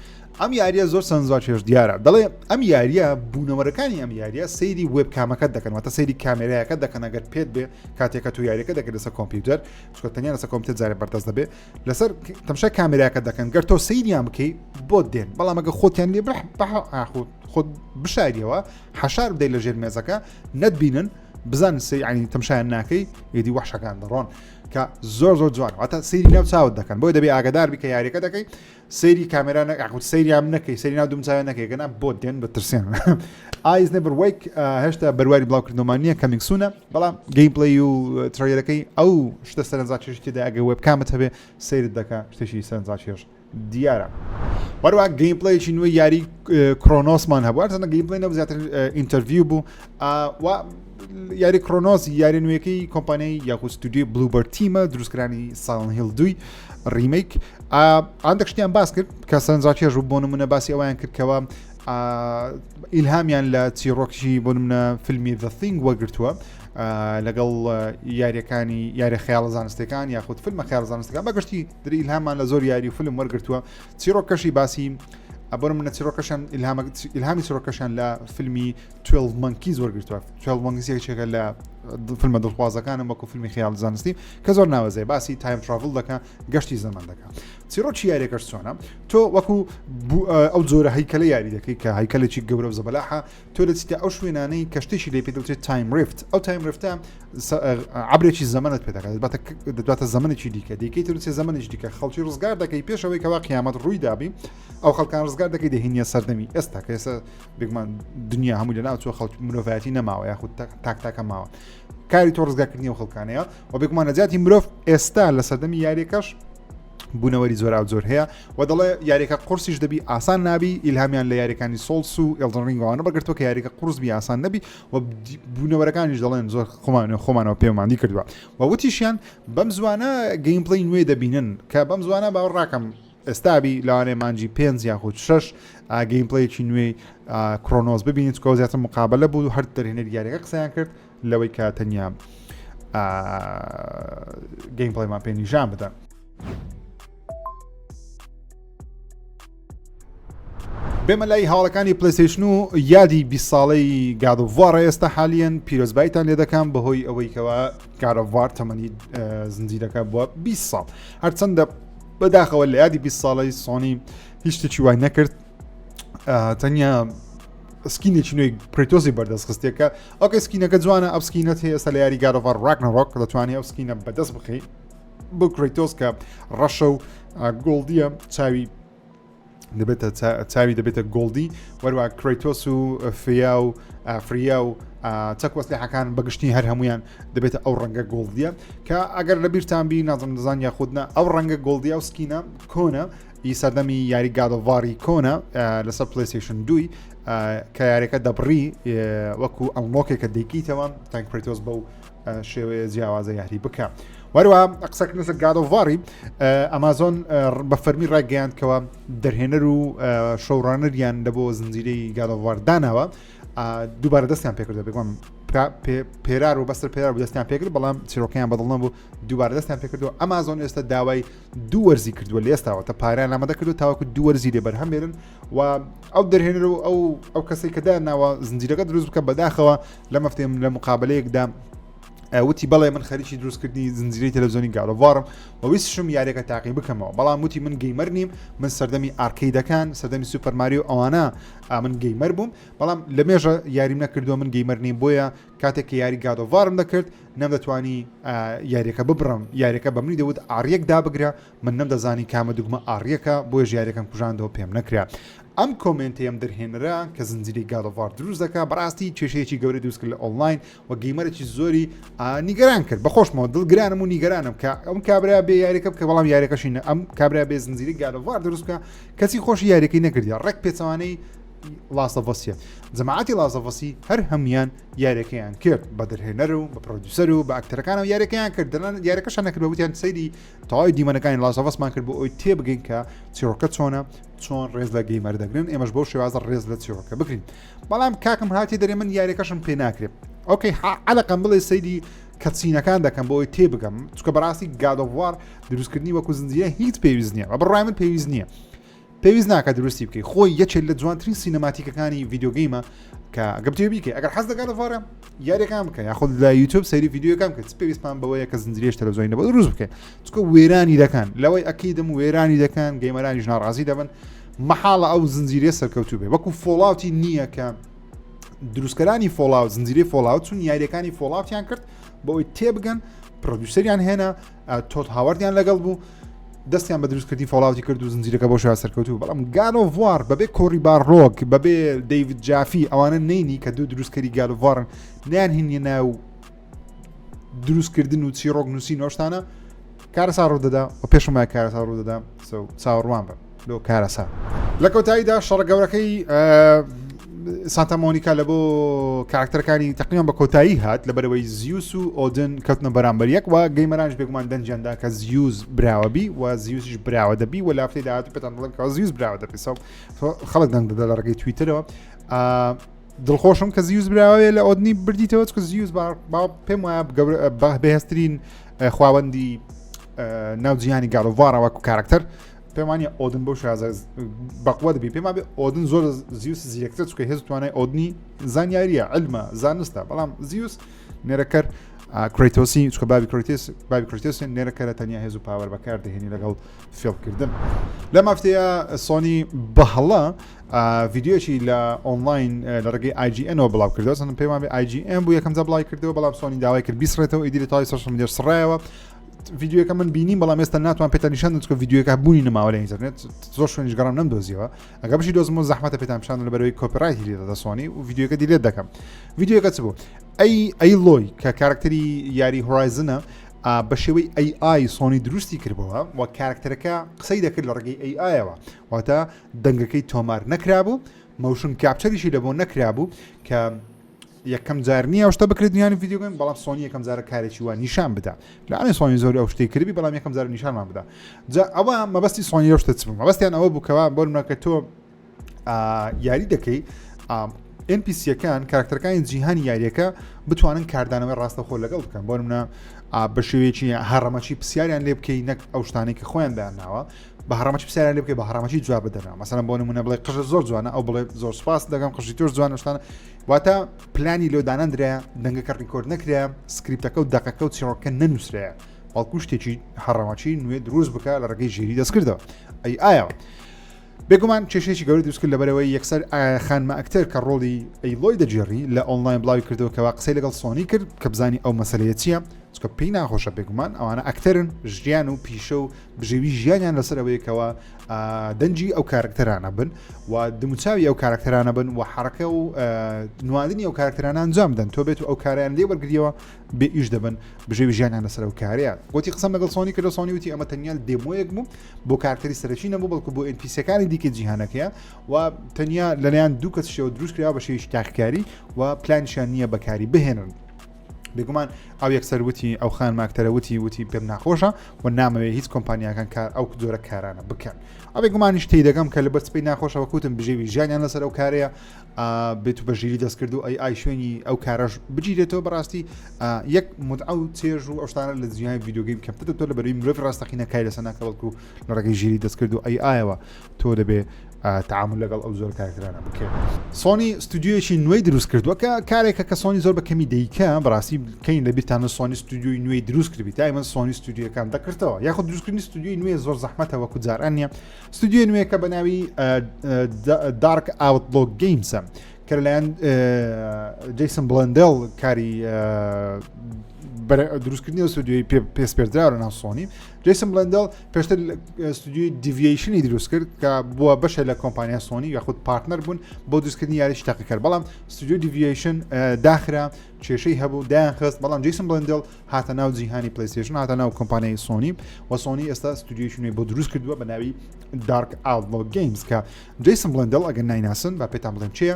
ئەم یاریە زۆر سەرنجڕاکێش دیارە دەڵێ ئەم یاریە بوونەوەرەکانی ئەم یاریە سەیری webcam ەکە دەکەن واتە سەیری کامێرایەکە دەکەن ئەگەر پێت بێ کاتێکە تو یاریەکە دەکرێت لەسەر کۆمپیوتەر چونکە تەنیا لەسەر کۆمپیوتەر جارێ بەردەست دەبێ لەسەر تەمشای کامێراکە دەکەن گەر تۆ سەیریان بکەی بۆ دێن بەڵام ئەگە خۆتیان لێ خۆت بشاریەوە حەشار بدەیت لە ژێر مێزەکە نەتبینن بزان سەیانی تەمشایان ناکەی ئێدی وەحشەکان دەڕۆن کە زۆر زۆر جوان واتە سەیری ناو چاوت دەکەن بۆی دەبێ ئاگدار بی کە یاریەکە دەکەی سەیری کامێرا یاخود سەیریان نەکەی سەیری ناو دومچاوێ نەکەی گەنا بۆ دێن بە ترسێن Eyes Never Wake هێشتا بەرواری بڵاوکردنەوەمان نییە coming soon ە بەڵام gameplay و trailer ەکەی ئەو شتە سەرنجڕاکێشی تێدا ئەگەر webcam ت هەبێ سەیرت دەکا شتێکی سەرنجڕاکێش دیارە وەروە gameplay ێکی نوێی یاری Cronos مان هەبوو هەرچەندە gameplay نەبوو زیاتر interview بوو و یاری Cronos یاری نوێیەکەی کۆمپانیای یاخود ستودیۆی Bloober Team ە دروستکرانی Silent Hill دوی remake ئەندێک شتیان باس کرد کە سەرنجڕاکێش بوو بۆ نمونە باسی ئەویان کرد کەەوە ئیلهامیان لە چیڕۆکی بۆ نمونە فیلمی The Thing وەرگتووە لەگەڵ یاریەکانی یاری خەیاڵ زانستەکان یاخود فیلمە خەیاڵ زانستەکان بەگشتی دری ئیلهامان لە زۆر یاری و فیلم وەرگتووە چیرۆکەشی باسی بۆ منە چیرۆکەشان ئیلهامی چیرۆکەشان لە فیلمی 12 Monkeys وەرگرتووە 12 Monkeys یەکێکە لە فیلمە دڵخوازەکانم وەکو فیلمی خەیاڵ زانستی کە زۆر ناوەزەیە باسی time travel دەکە گەشتی زەمان دەکە چیرۆکی یاریەکەش چۆنە تۆ وەکو ئەو جۆرە هەیکەلە یاری دەکەی کە هەیکەلێکی گەورە و زەبەلاحە تۆ دەچیتە ئەو شوێنانەی کە شتێکی لێ پێ دەوترێت time rift ئەو time rift ە عبرێکی زەمەنت پێ دەکات دەباتە زەمەنێکی دیکە دیکەی تر زەمەنێکی دیکە خەڵکی ڕزگار دەکەی پێشەوەی کەوا قیامەت ڕووی دابی ئەو خەڵکان ڕزگار دەکەی دەهینیە سەردەمی ئێستا کە ئێستا بێگومان دنیا هەموو لەناو چوە خەڵک مرۆڤایەتی نەماوە یاخود تاک تاکە ماوە کاری تۆ ڕزگارکردنی ئەو خەڵکانەیە و بێگومان لە جیاتی مرۆڤ ئێستا لە سەردەمی یاریەکەش بوونەوەری زۆرا زۆر هەیە و دەڵێ یاریەکە قورسیش دەبی ئاسان نابی ئیلهامیان لە یاریەکانی Souls و Elden Ring ەوانە بەگرتووە کە یاریەکە قورس بی ئاسان نەبی و بوونەوەرەکانیش دەڵێن زۆر خۆمان خۆمانەوە پێماندی کردووە و وتیشیان بەم زوانە gameplay نوێ دەبینن کە بەم زوانە باوەڕاکەم ئێستا بی لەوانەیە مانگی پێنج یاخود شەش gameplay ێکی نوێی Cronos ببینیت چکەوە زیاتر مقابلە بوو هەر دەرهێنەر یاریەکە قسەیان کرد لەوەی کە تەنیا gameplay مان پێ نیشان بدەن. بێمە لای هاوڵەکانی PlayStation و یادی 20 ساڵەی God of War ە ئێستا حالیەن پیرۆزبایتان لێ دەکەم بەهۆی ئەوەی کەەوە God of War تەمەنی زنجیرەکە بووە 20 ساڵ هەرچەندە بەداخەوە لە یادی 20 ساڵەی سۆنی هیچ شتێکی وای نەکرد تەنیا skin ێکی نوێی کرەیتۆسی بەردەست خستێکە okay skin ەکە جوانە ئەو skin ەت هەیە ئێستا لە یاری God of War Ragnarok دەتوانێت ئەو skin ە بەدەست بخەی بۆ کرەیتۆس کە ڕەشە و gold یە چاوی دەبێتە چاوی دەبێتە gold ی وەروە کرەیتۆس و فیا و فریا و چەک وەسلحەکان بەگشتی هەر هەمویان دەبێتە ئەو ڕەنگە gold یە کە ئەگەر لە بیرتان بی نازم دەزان یاخودنا ئەو ڕەنگە gold ی ئەو skin ە کۆنە ئی سەردەمی یاری God of War ی کۆنە لەسەر PlayStation دووی کە یاریەکە دەبڕی وەکو unlock ێکە دەیکیتەوە تانک کرەیتۆس بەو شێوەیە جیاوازە یاری بکە. وەروە قسەکردن لەسەر God of War ی ئەمازۆن بە فەرمی ڕایگەیاندکەوە دەرهێنەر و showrunner یان لە بۆ زنجیرەی God of War داناوە دووبارە دەستیان پێکردە بێگومان پێرار و بەسەر پێرار و دەستیان پێکرد بەڵام چیرۆکەیان بەدڵ نەبوو دووبارە دەستیان پێکردو ئەمازۆن ئێستا داوای دوو وەرزی کردووە لە ئێستاوە تە پاریان ئامادە کردو تاوەکو دوو وەرزی لێ بەرهەم بێنن و ئەو دەرهێنەر و ئەو ئەو کەسێک کە داناوە زنجیرەکە دروست بکە بەداخەوە لە مەفتێم لە مقابلەیەکدا وتی بەڵێ من خەریکی دروستکردنی زنجیرەی تەلەڤزیۆنی God of War م و ویستشم یاریەکە تاقی بکەمەوە بەڵام وتی من gamer نیم من سەردەمی arcade ەکان سەردەمی Super Mario ئەوانە من gamer بووم بەڵام لە مێژە یاریم نەکردووە من gamer نیم بۆیە کاتێک کە یاری God of War م دەکرد نەمدەتوانی یاریەکە ببڕم یاریەکە بە منی دەوت R یەک دابگرە من نەمدەزانی کامە دوگمە R یەکە بۆیە ژیارەکەم کوژاندەوە پێم نەکرا ئەم comment ەی ئەم دەرهێنەرە کە زنجیرەی God of War دروست دەکا بەڕاستی کێشەیەکی گەورە دروست کرد لە ئۆنلاین و gamer ێکی زۆری نیگەران کرد بەخۆشمەوە دڵگرانم و نیگەرانم کە ئەم کابرا بێ یاریەکە بکە بەڵام یاریەکەشی نە ئەم کابرا بێ زنجیرەی God of War دروست بکە کەسی خۆشی یاریەکەی نەکردی ڕێک پێچەوانەی Last of Us یە جەماعەتی Last of Us ی هەر هەموان یاریەکەیان کرد بە دەرهێنەر و بە producer و بە ئەکتەرەکانەوە یاریەکەیان کرد دەڵێن یاریەکەشان نەکرد بە وتیان سەیری تەواوی دیمەنەکانی Last of Us مان کرد بۆ ئەوی تێبگەین کە چیرۆکە چۆنە چۆن ڕێز لە gamer دەگرن ئێمەش بەو شێوازە ڕێز لە چیرۆکە بگرین بەڵام کاکم هاتی دەرێ من یاریەکەشم پێ ناکرێت okay عەلەقەم بڵێ سەیری cutscene ەکان دەکەم بۆ ئەوی تێبگەم چکە بەڕاستی God of War دروستکردنی وەکو زنجیرە هیچ پێویست نییە بە بڕای من پێویست نییە پێویست ناکە دروستی بکەی خۆی یەکێک لە جوانترین cinematic ەکانی video game ە کە گەبتێ بیکەی ئەگەر حەز دەکات لەفارە یاریەکان بکە یاخود لە یوتیوب سەیری ڤیدیۆکان بکە چ پێویستمان بەوەیە کە زنجیرەیەش تەلەڤزیۆنی لەبۆ دروست بکەین چونکە وێرانی دەکەن لەوەی ئەکیدم وێرانی دەکەن gamer انیش ناڕازی دەبن مەحاڵە ئەو زنجیرەیە سەرکەوتوو بێ وەکو Fallout ی نییە کە دروستکەرانی Fallout زنجیرەی Fallout چون یاریەکانی Fallout یان کرد بۆ ئەوی تێبگەن producer یان هێنا تۆد هاواردیان لەگەڵ بوو دەستیان بە دروستکردنی Fallout ی کرد و زنجیرەکە بۆ شوێ سەرکەوتوو بەڵام God of War بەبێ کۆری بارلۆگ بەبێ دەیڤید جافی ئەوانە نینی کە دوو دروستکەری God of War ن نیان هینیە ناو دروستکردن و چیڕۆک نووسین ئەوشتانە کارەسا ڕوودەدا و پێشم وایە کارەسا ڕوودەدا چاوەڕوان بە لۆ کارەسا لە کۆتاییدا شەڕە گەورەکەی سانتا مۆنیکا لە بۆ کاراکتەرەکانی تقریبان بە کۆتایی هات لە بەرەوەی زیوس و ئۆدن کەوتنە بەرامبەر یەک و gamer انش بێگومان دەنجیاندا کە زیوس براوە بی و زیوسیش براوە دەبی و لافتەی داهات پێتان دەڵێن کە زیوس براوە دەبی so خەڵک دەنگ دەدا لە ڕێگەی تویتەرەوە دڵخۆشم کە زیوس براوەیە لە ئۆدنی بردیتەوە چکە زیوس با پێم وایە بەهێزترین خواوەندی ناو جیهانی God of War ە وەکو کارکتەر پێم وانە ئۆدن بەو شازە بەقوە دەبی پێما بێ ئۆدن زۆر زیوس زیرەکتر چکە هێز توانای ئۆدنی زانیاریە علمە زانستە بەڵام زیوس نێرەکەر کرێتۆسی چکە بابی کرێتس بابی کرێتۆس نێرەکەرە تەنیا هێز و power بەکار دەهێنی لەگەڵ فێڵکردن لە مافتەیە سۆنی بەهڵە ڤیددیوەکی لە ئۆنلاین لە ڕێگەی IGN-ەوە بڵاو کردەوە سەن پێمان بێ IGN بوو یەکەم جار بڵاوی کردەوە بەڵام سۆنی داوای کرد بیسڕێتەوە ئیدی لە تای social media سڕایەوە ڤیددیوەکە من بینیم بەڵام ئێستا ناتوان پێتان نیشان چکە ڤیددیوەکە بوونی نەماوە لە ئینتەرنێت زۆر شوێنیش گەڕام نەمدۆزیەوە ئەگە بشی دۆزمەوە زەحمەتە پێتان پیشان لە بەرەوەی copyright ی لێ دەدا سۆنی و ڤیددیوەکە delete دەکەم ڤیددیوەکە چ بوو ئەی ئەی لۆی کە کارکتەری یاری Horizon ە بە شێوەی AI سۆنی دروستی کردبەوە و کارکتەرەکە قسەی دەکرد لە ڕێگەی AI ەوە واتە دەنگەکەی تۆمار نەکرابوو motion capture یشی لە بۆ نەکرابوو کە یەکەم جار نییە شتە بکرێت دنیانی video game بەڵام سۆنی یەکەم جارە کارێکی وا نیشان بدا لەوانەیە سۆنی زۆر ئەو شتەی کردبی بەڵام یەکەم جار نیشانمان بدا جا ئەوە مەبەستی سۆنی ئەو شتە چ بوو مەبەستیان ئەوە بوو کەوا بۆ نمونە کە تۆ یاری دەکەی NPC ەکان کارکتەرەکانی جیهانی یاریەکە بتوانن کاردانەوەی ڕاستەخۆ لەگەڵ بکەن بۆ نمونە بە شێوەیەکی هەڕەمەکی پرسیاریان لێ بکەی نەک ئەو شتانەی کە خۆیان دایانناوە بە هەڕەمەکی پرسیاریان لێ بکەی بە هەڕەمەکی جواب بدەنەوە مەسەلەن بۆ نمونە بڵێ قژت زۆر جوانە ئەو بڵێ زۆر سوپاس دەکەم قژی تۆش جوانە شتانە واتە پلانی لۆ دانەندرا دەنگەکە record نەکرا سکریپتەکە و دەقەکە و چیڕۆکە نەنووسرا بەڵکو شتێکی هەڕەمەکی نوێ دروست بکە لە ڕێگەی ژیری دەستکردەوە ئەی ئایا. بێگومان کێشەیەکی گەورەی دروست کرد لەبەرئەوەی یەکسەر خانمە ئەکتەر کە ڕۆڵی ئەیلۆی دەگێڕی لە ئۆنلاین بڵاوی کردەوە کەوا قسەی لەگەڵ سۆنی کرد کە بزانی ئەو مەسەلەیە چییە چونکە پێی ناخۆشە بێگومان ئەوانە ئەکتەرن ژیان و پیشە و بژێوی ژیانیان لەسەر ئەوەیە کەوا دەنگی ئەو کارکتەرانە بن و دموچاوی ئەو کارکتەرانە بن و حرەکە و نواندنی ئەو کارکتەرانە ئەنجام بدەن تۆ بێت و ئەو کاریان لێ وەرگریەوە بێ ئیش دەبن بژێوی ژیانیان لەسەر ئەو کارەیە گوتی قسەم لەگەڵ سۆنی کرد سۆنی وتی ئەمە تەنیا demo یەک بوو بۆ کارکتەری سەرەکی نەبوو بەڵکو بۆ NPC ەکانی دیکە جیهانەکەیە و تەنیا لەلایەن دوو کەسشەوە دروست کرا بە شێوەیەکی تاقیکاری و پلانیشیان نییە بەکاری بهێنن. بێگومان ئەو یەکسەر وتی ئەو خان ماکتەرە وتی وتی پێم ناخۆشە و نامەوێت هیچ کۆمپانیاکان کار ئەو جۆرە کارانە بکەن ئەو بێگومانیش تی دەگەم کە لەبەر پێی ناخۆشەوە کوتم بژێوی ژیانیان لەسەر ئەو کارەیە بێت و بە ژیری دەستکرد و AI شوێنی ئەو کارەش بگیرێتەوە بەڕاستی یەک متعە و چێژ و ئەوشتانە لە جیهانی video game کەمتر دەبێت لە بەروی مرۆڤ ڕاستەقینە کاری لەسەر ناکە بەڵکو لە ڕێگەی ژیری دەستکرد و AI ەوە تۆ دەبێ تعامل لەگەڵ ئەو زۆر کارکتەرانە بکەیت. سۆنی ستودیۆیەکی نوێی دروست کردووە کە کارێکە کە سۆنی زۆر بە کەمی دەیکە بەڕاستی کەین لە بیرتانە سۆنی ستودیۆی نوێی دروست کردبی تا ئێمە سۆنی ستودیۆکان دەکردەوە یاخود دروستکردنی ستودیۆی نوێ زۆر زەحمەتە وەکو جاران نییە ستودیۆ نوێیەکە بە ناوی Dark Outlook Games ە کە لەلایەن جیسن بلندێل کاری دروستکردنی ئەو ستودیۆی پێسپێردراوە لە ناو سۆنی جیسن بلندێل پێشتر ستودیۆی Deviation ی دروست کرد کە بووە بەشە لە کۆمپانیا سۆنی یاخود partner بوون بۆ دروستکردنی یاریش تاقیکەر بەڵام ستودیۆی Deviation داخرا کێشەی هەبوو دایان خست بەڵام جیسن بلندێل هاتە ناو جیهانی پلیستشن هاتە ناو کۆمپانیای سۆنی و سۆنی ئێستا ستودیۆی نوێی بۆ دروست کردووە بە ناوی Dark Outlook Games کە جیسن بلندێل ئەگەر نایناسن با پێتان بڵێم چیە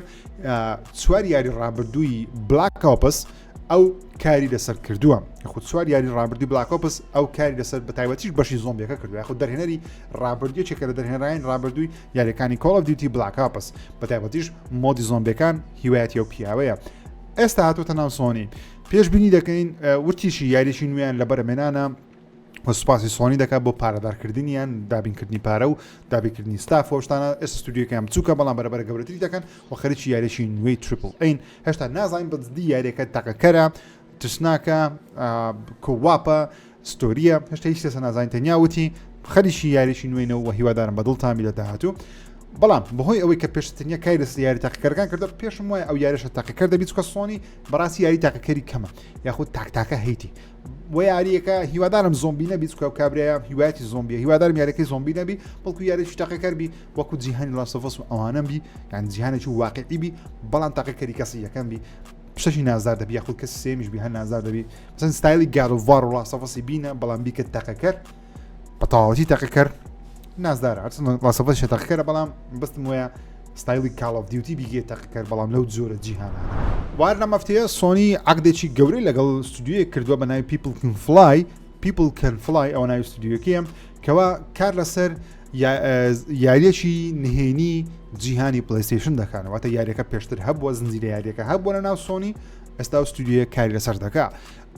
چوار یاری ڕابردووی Black Ops ئەو کاری لەسەر کردووە خود چوار یاری ڕابردووی Black Ops ئەو کاری لەسەر بە تایبەتیش بەشی زۆمبیەکە کردووە خود دەرهێنەری ڕابردوویەکێکە لە دەرهێنەرانی ڕابردووی یاریەکانی Call of Duty Black Ops بە تایبەتیش mode ی زۆمبیەکان هیوایەتی ئەو پیاوەیە ئێستا هاتووەتە ناو سۆنی پێشبینی دەکەین وتیشی یاریی نوێیان لە بەرەمێنانە و سوپاسی سۆنی دەکات بۆ پارەدارکردنیان دابینکردنی پارە و دابینکردنی ستاف و شتانە ئێستا ستودیۆکەیان بچووکە بەڵام بەرەبەرە گەورەتری دەکەن و خەریکی یاریی نوێی triple A ن هێشتا نازانین بە جدی یاریەکە تاقەکەرە ترسناکە co-op ە story یە هێشتا هیچ لەسەر نازانین تەنیا وتی خەریکی یاریی نوێنەوە و هیوادارم بە دڵتان بی لە داهاتوو بەڵام بەهۆی ئەوەی کە پێش تەنیا کاری لەسەر یاری تاقیکەرەکان کردو پێشم وایە ئەو یاریشە تاقیکەر دەبیت چونکە سۆنی بەڕاستی یاری تاقیکەری کەمە یاخود تاکتاکە هەیتی بۆ یاریەکە هیوادارم زۆمبی نەبی چکە کابراە هیوایەتی زۆمبیە هیوادارم یاریەکەی زۆمبی نەبی بەڵکو یاریی تاقیکەر بی وەکو جیهانی Last of Us و ئەوانم بی یان جیهانێکی واقعی بی بەڵام تاقیکەری کەسی یەکەم بی شتێکی نازدار دەبی یاخود کەسی سێمیش بی هەر نازدار دەبی مثلا ستایلی God of War و Last of Us ی بینە بەڵام بیکە تاقەکەر بە تەواوەتی تاقەکەر نازدارە هەرچەند Last of Us تاقەکەرە بەڵام بەستم وایە ستایلی Call of Duty بیگێ تاقەکەر بەڵام لەو جۆرە جیهانە وار لەم هەفتەیە سۆنی عقدێکی گەورەی لەگەڵ ستودیۆیەک کردووە بە ناوی People Can Fly People Can Fly ئەوە ناوی ستودیۆکەیە کەوا کار لەسەر یاریەکی نهێنی جیهانی پلیستیشن دەکەن واتە یاریەکە پێشتر هەبووە زنجیرە یاریەکە هەبووە لە ناو سۆنی ئێستا و ستودیۆیە کاری لەسەر دەکا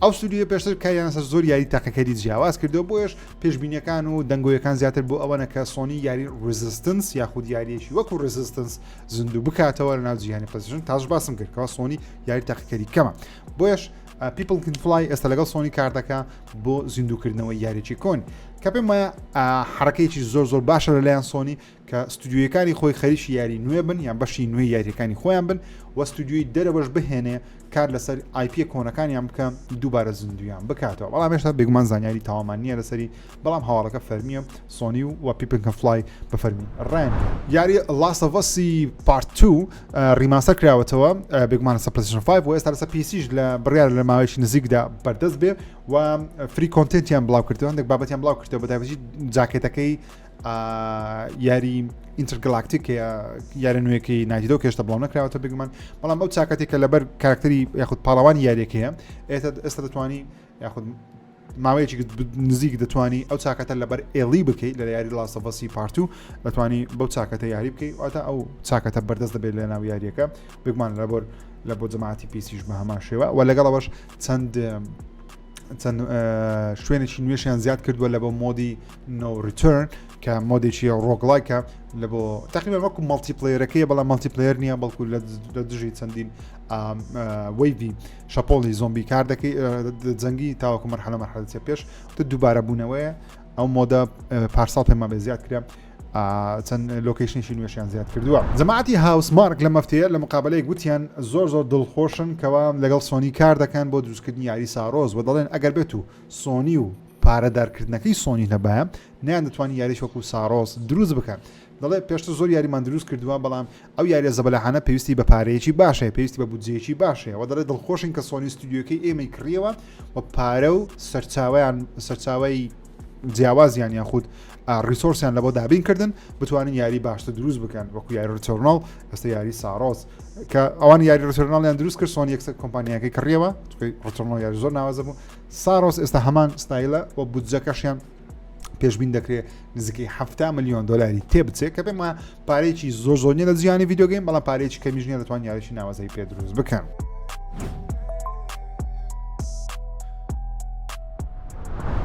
ئەو ستودیۆ پێشتر کاریان سەر زۆر یاری تاقەکەری جیاواز کردو بۆیش پێشبینیەکان و دەنگۆیەکان زیاتر بۆ ئەوەنە کە سۆنی یاری Resistance یاخود یاریەکی وەکو Resistance زیندوو بکاتەوە لە ناو جیهانی پلیستیشن تاش باسم کردەوە سۆنی یاری تاقەکەری کەمە بۆیش People Can Fly ئێستا لەگەڵ سۆنی کار دەکا بۆ زیندووکردنەوەی یاریی کۆن کە پێم وایە حرەکەیەکی زۆر زۆر باشە لەلایەن سۆنی کە ستودیویەکانی خۆی خەریکی یاری نوێ بن یان بەشی نوێی یاریەکانی خۆیان بن و ستودیوی دەرەوەش بهێنێ کار لەسەر IP ە کۆنەکانیان بکە دووبارە زیندویان بکاتەوە بەڵام هێشتا بێگومان زانیاری تەوامان نییە لەسەری بەڵام هەواڵەکە فەرمیە سۆنی و و People Can Fly بە فەرمی ڕێن یاری Last of Us ی Part 2 remaster کراوەتەوە بێگومان لەسەر پلیستیشن 5 و ئێستا لەسەر PC یش لە بڕیار لە ماوەیەکی نزیکدا بەردەست بێ و free content یان بڵاو کردەوە هەندێک بابەتیان بڵاو کردەوە بە تایبەتی جاکێتەکەی یاری Intergalactic یارە نوێیەکەی Naughty Dog هێشتا بڵاو نەکراوەتە بێگومان بەڵام ئەو چاکەتێک کە لەبەر کارکتەری یاخود پاڵەوانی یاریەکەیە ئێستا دەتوانی یاخود ماوەیەکی نزیک دەتوانی ئەو چاکەتە لەبەر ئێلی بکەیت لە یاری Last of Us ی Part Two دەتوانی بەو چاکەتە یاری بکەیت واتە ئەو چاکەتە بەردەست دەبێت لە ناو یاریەکە بێگومان لە بۆر لە بۆ جەماعەتی PC یش بە هەمان شێوە و لەگەڵەوەش چەند چەند شوێنێکی نوێشیان زیاد کردووە لە بۆ mode ی No Return کە mode ێکی roguelike ە لە بۆ تقریبا وەکو multiplayer ەکەی بەڵام multiplayer نییە بەڵکو لە دژی چەندین wave ی شەپۆڵی زۆمبی کار دەکەی جەنگی تاوەکو مەرحەلە مەرحەلە چێ پێش تە دووبارە بوونەوەیە ئەو mode ە پارساڵ پێما بێ زیاد کرا. چەند location ێکی نوێشیان زیاد کردووە. جەماعەتی Housemarque لەم هەفتەیە لە مقابەلەیەک وتیان زۆر زۆر دڵخۆشن کەوا لەگەڵ سۆنی کار دەکەن بۆ دروستکردنی یاری Saros و دەڵێن ئەگەر بێت و سۆنی و پارەدارکردنەکەی سۆنی نەبایە نەیان دەتوانی یاریش وەکو Saros دروست بکەن. دەڵێ پێشتر زۆر یاریمان دروست کردووە بەڵام ئەو یاریە زەبەلاحانە پێویستی بە پارەیەکی باش هەیە پێویستی بە بودجەیەکی باش هەیە و دەڵێ دڵخۆشین کە سۆنی ستودیۆکەی ئێمەی کڕیەوە و پارە و سەرچاوەیان سەرچاوەی جیاوازیان یاخود resource یان لە بۆ دابین کردن بتوانن یاری باشتر دروست بکەن وەکو یاری Returnal ئێستا یاری Saros کە ئەوان یاری Returnal یان دروست کرد سۆنی یەکسەر کۆمپانیاکەی کڕیەوە Returnal یاری زۆر ناوازە بوو Saros ئێستا هەمان ستایلە و بودجەکەشیان پێشبین دەکرێت نزیکەی ه میلیۆن دلاری تێبچێت کە پێم پارێکی زۆر زۆر نیە لە جیهانی video game بەڵام پارێکی کەمیش نیە دەتوان یاریی ناوازەی پێ دروست بکەن.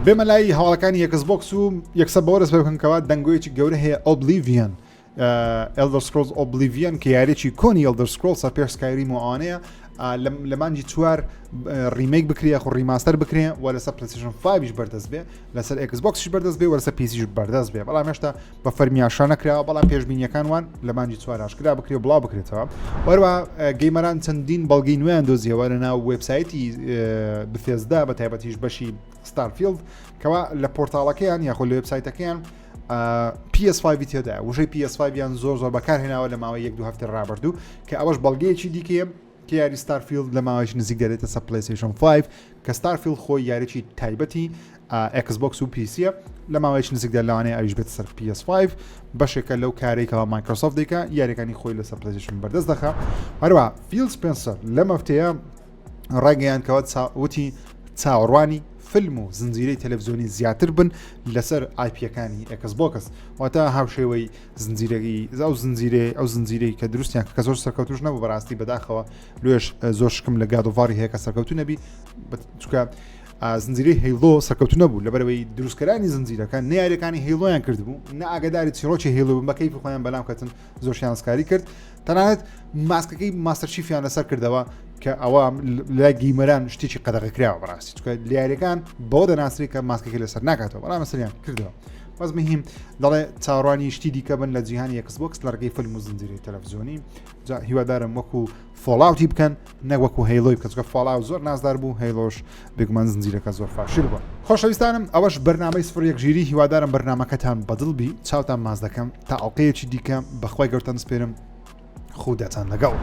بێمە لای هەواڵەکانی Xbox و یەکسەر بەوە دەست پێ بکەم کەوا دەنگۆیەکی گەورە هەیە Oblivion Elder Scrolls Oblivion کە یاریی کۆنی Elder Scrolls ە پێش Skyrim و ئەوانەیە لە مانگی چوار remake بکرێ یاخۆ remaster بکرێ و لەسەر PlayStation 5 بەردەست بێ لەسەر Xbox یش بەردەست بێ و لەسەر PC یش بەردەست بێ بەڵام هێشتا بە فەرمی ئاشکرا نەکراوە بەڵام پێشبینیەکان وان لە مانگی چوار ئاشکرا بکرێ و بڵاو بکرێتەوە وەروە gamer ان چەندین بەڵگەی نوێیان دۆزیەوە لە ناو وێبسایتی Bethesda بە تایبەتیش بەشی Starfield کەوا لە portal ەکەیان یاخۆ لە وێبسایتەکەیان PS5 تێدا وشەی PS5 یان زۆر زۆر بەکارهێناوە لە ماوەی یەک دو هەفتە ڕابردوو کە ئەوەش بەڵگەیەکی دیکەیە کە یاری Starfield لە ماوەیەکی نزیک دەێتە سەر PlayStation 5 کە Starfield خۆی یاریی تایبەتی Xbox و PC یە لە ماوەیەکی نزیکدا لەوانەیە ئەویش بێتە سەر PS5 بەشێکە لەو کارێک کەوا Microsoft دیکە یاریەکانی خۆی لەسەر PlayStation بەردەست دەخا هەروە Phil Spencer لەم هەفتەیە ڕایگەیان کەوە وتی چاوەڕوانی فیلم و زنجیرەی تەلەڤزیۆنی زیاتر بن لەسەر IP یەکانی Xbox واتە هاوشێوەی زنجیرەی ئەو زنجیرەی ئەو زنجیرەی کە دروستیان کە زۆر سەرکەوتوش نەبوو بەڕاستی بەداخەوە لێش زۆر شکم لە God of War ی هەیە کە سەرکەوتو نەبی چکە زنجیرەی Halo سەرکەوتو نەبوو لەبەرەوەی دروستکەرانی زنجیرەکە نیارەکانی Halo یان کردبوو نە ئاگداری چیرۆکی Halo بن بە کەیفی خۆیان بەلام کەتن زۆرشیان سکاری کرد تەنانەت ماسکەکەی Master Chief یان لەسەر کردەوە کە ئەوە لای gamer ان شتێکی قەدەغە کراوە بەڕاستی چکە لیارەکان بەوە دەناسری کە ماسکەکەی لەسەر ناکاتەوە بەڵام مەسەریان کردەوە بەس مهم دەڵێ چاوەڕوانی شتی دیکە بن لە جیهانی Xbox لە ڕێگەی فیلم و زنجیرەی تەلەڤزیۆنی جا هیوادارم وەکو Fallout ی بکەن نەک وەکو Halo ی بکەن چونکە Fallout زۆر نازدار بوو Halo ش بێگومان زنجیرەکە زۆر فاشل بوو خۆشەویستانم ئەوەش بەرنامەی سفر یەک ژیری هیوادارم بەرنامەکەتان بەدڵ بی چاوتان ماز دەکەم تا ئەڵلقەیەکی دیکە بەخوای گەورتان سپێرم خوداتان لەگەڵ.